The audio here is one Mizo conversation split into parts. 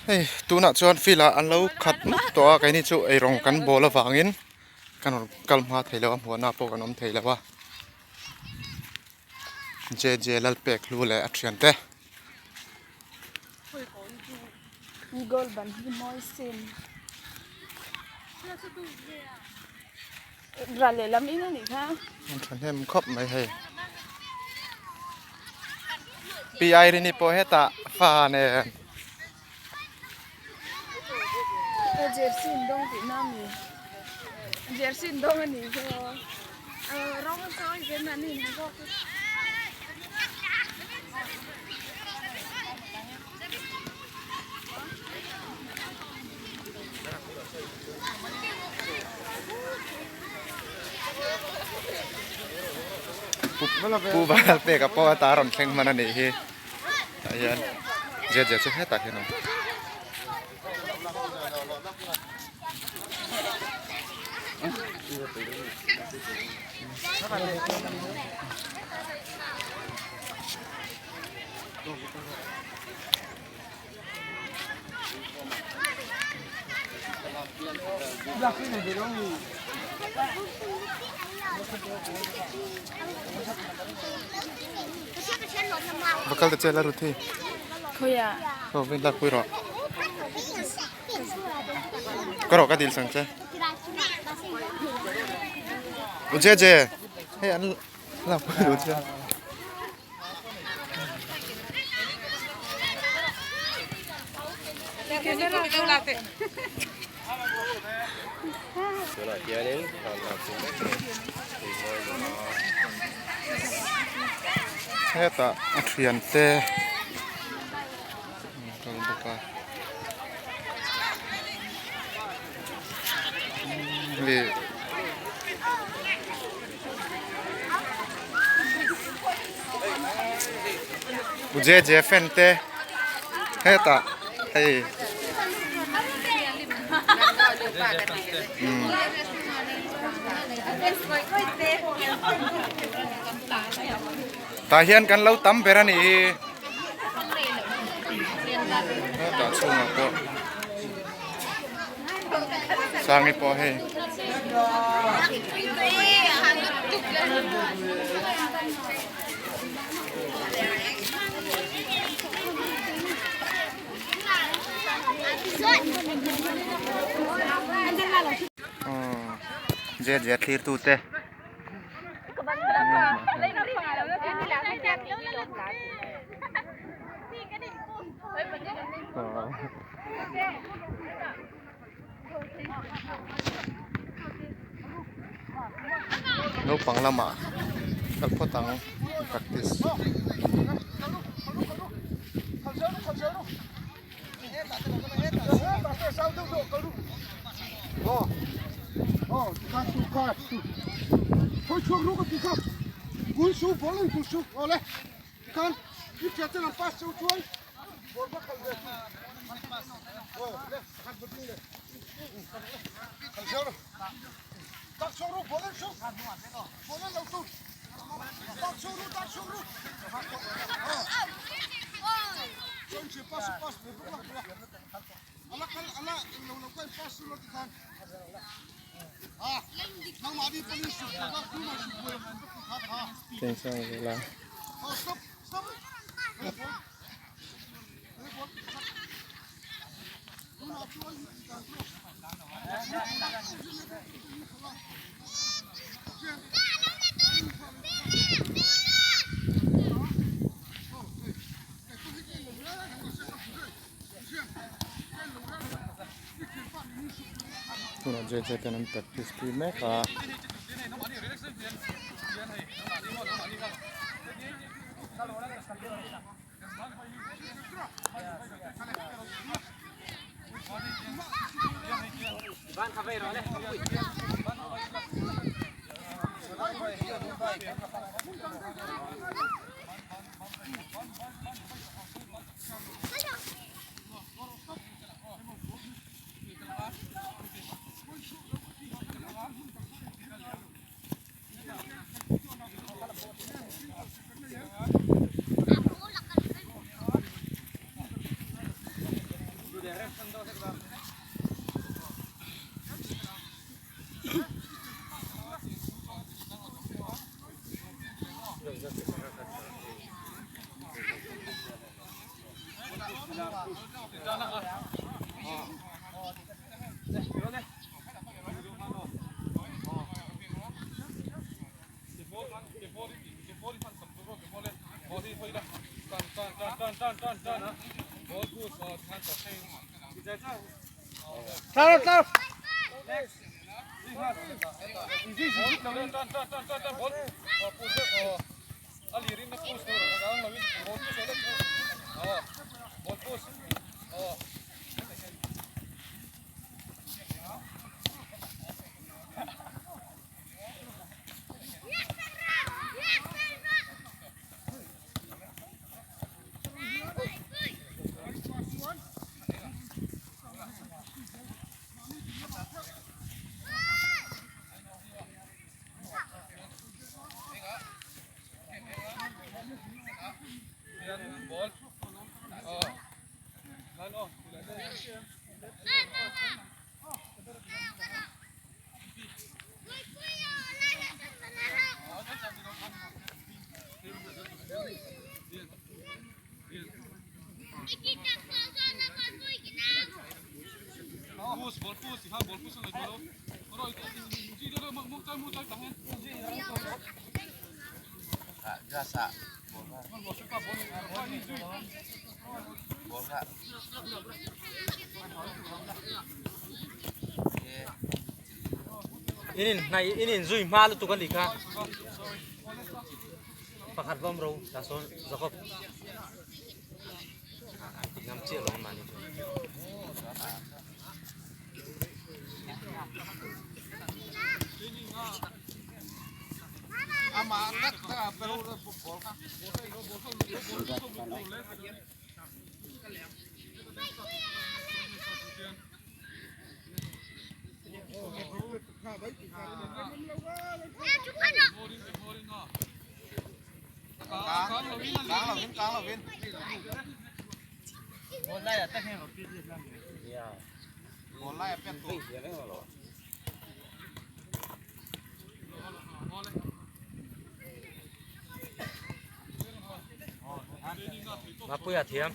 Hei tunah chuan field ah an lo khat nuk tawh a keini chu eirawng kan bawl avangin kan rawn kal hma thei lo a hmuahna pawh kan awm thei lo a J J Lalpek hlu leh a thiante. Goal ban hi mawi sin. Ral lehlam in a nih kha. An thahnem khawp mai hei. Pi Irene pawh hetah fa nen. Jersey in dawng tihna a mi. Jersey in dawng a nih kha aw. Rawng a chawi ve mahni in ha zawk. Pu Valpeka pawh a ta rawn thleng hman a nih hi tah hian zia zia chu hetah hian a awm. Va kal ta che la Ruthi. Khoya. Ho vin lak pui rawh. Ka rawh ka dil sang che. U je je. Hei an lak pui ru che. Hetah a thiante an kal bawk a hei. J J fan te hetah hei tah hian kan lo tam ber a nih hi hetah chhungah pawh. Sangi pawh hei. Zet zet thlir tu te. Naupang lamah kal phawt ang practice. Tunah J J ten an practice pui mek a. Inin nai inin zui hma lutuk a ni kha pakhat vawm ro ta sawn Jacob an ti ngam chiah lo mahni chu. Mapuia thiam.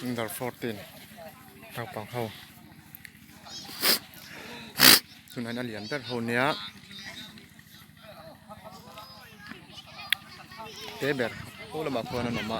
Under 14 naupang ho tunah hian a lian ber ho nia te ber ho lamah khuan an awm a.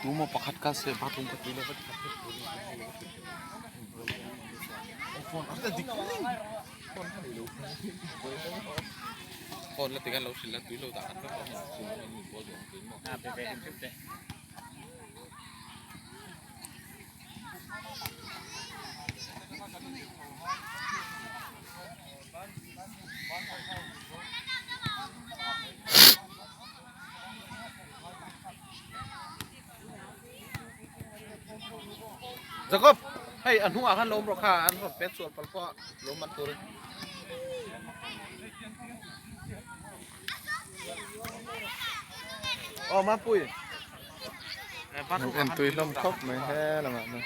Tumaw pakhat kha se bathroom ka tui lova phone la tikhan lo hrilh a tui lo dah khat vek a. Jacob hei a hnungah khan lo awm rawh kha an rawn pet sual palh pawh a lo man turin. Aw Mapui. En tui hlawm khawp mai he lamah chuan.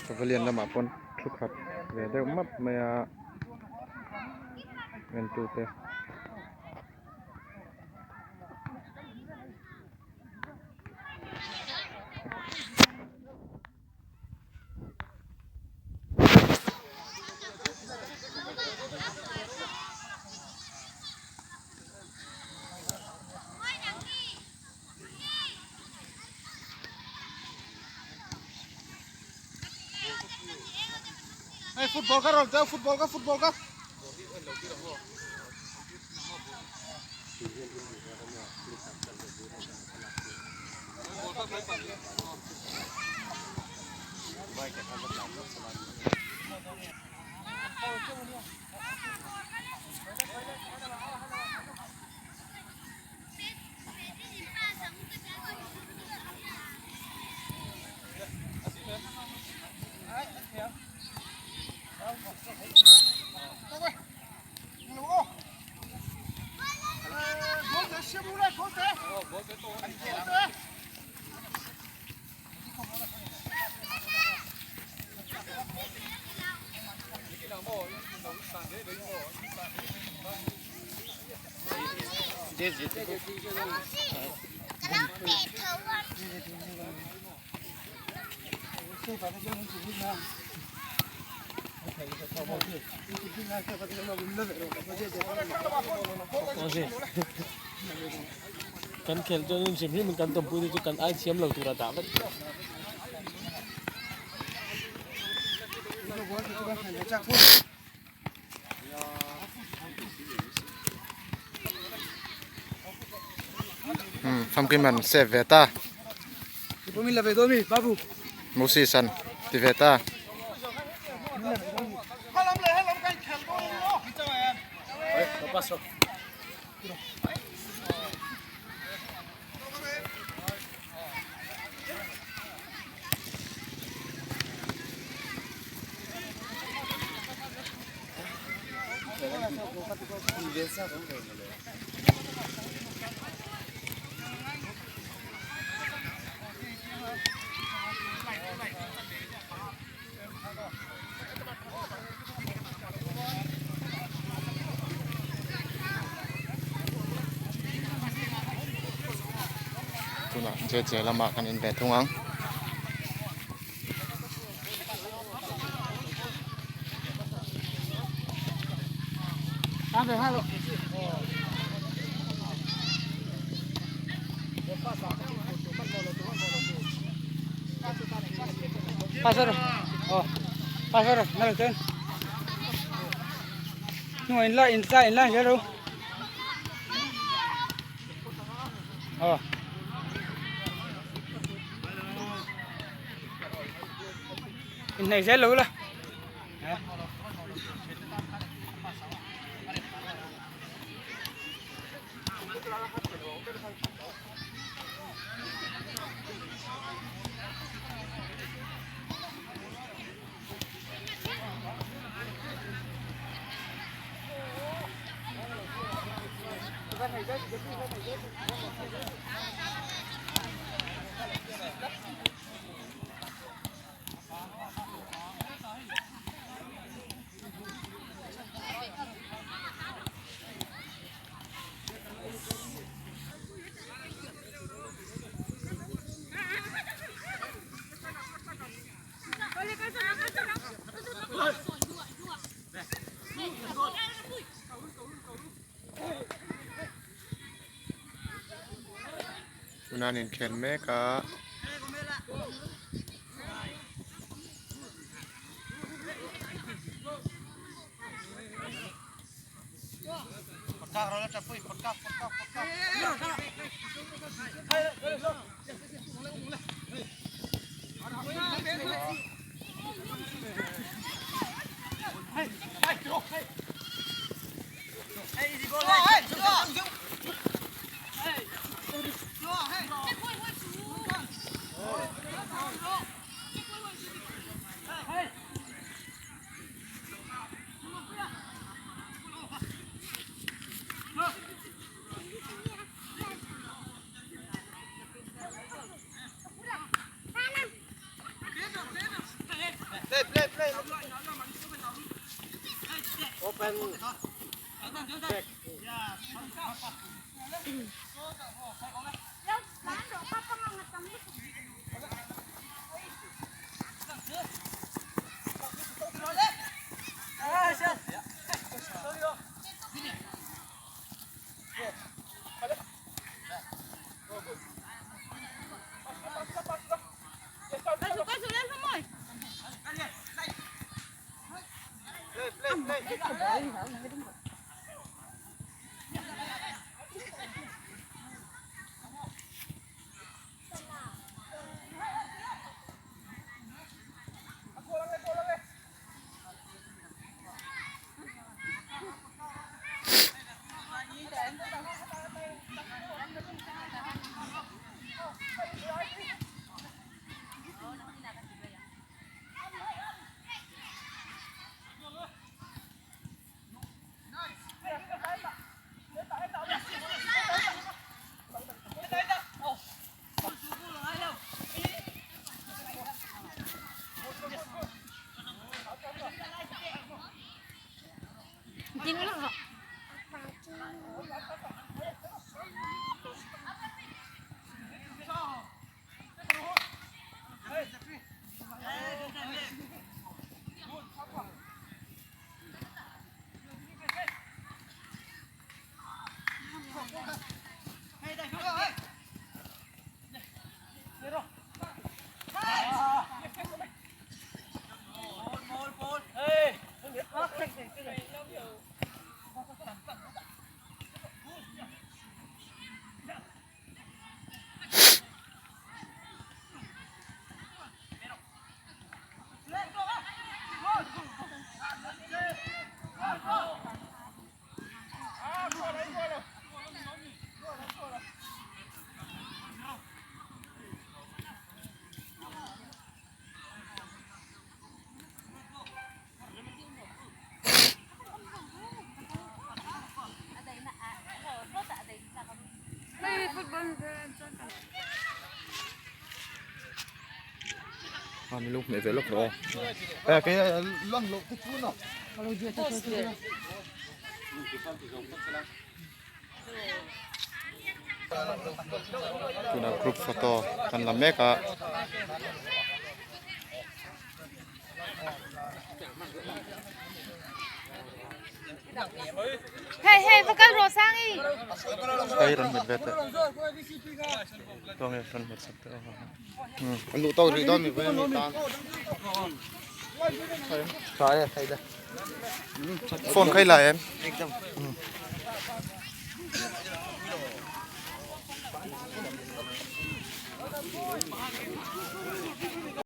Pavilion lamah pawn thu khat ve deuh map mai a en tute. Hey football ka rawn chau football ka football ka. Kan khelh chuan hrim hrim in kan tawmpui te chu kan ai thiam lo tur a dah vek. Famkim an save ve ta. Moses an ti ve ta. Tunah JJ lamah kan in ve thung ang. Tuna an inkhel mek a. Tunah group photo kan la mek a. Hei rawn hmet ve teh. Tuange rawn hmet sak teh aw. An luh tawk rih dawn mi vawi ami tan. Phone khai la em?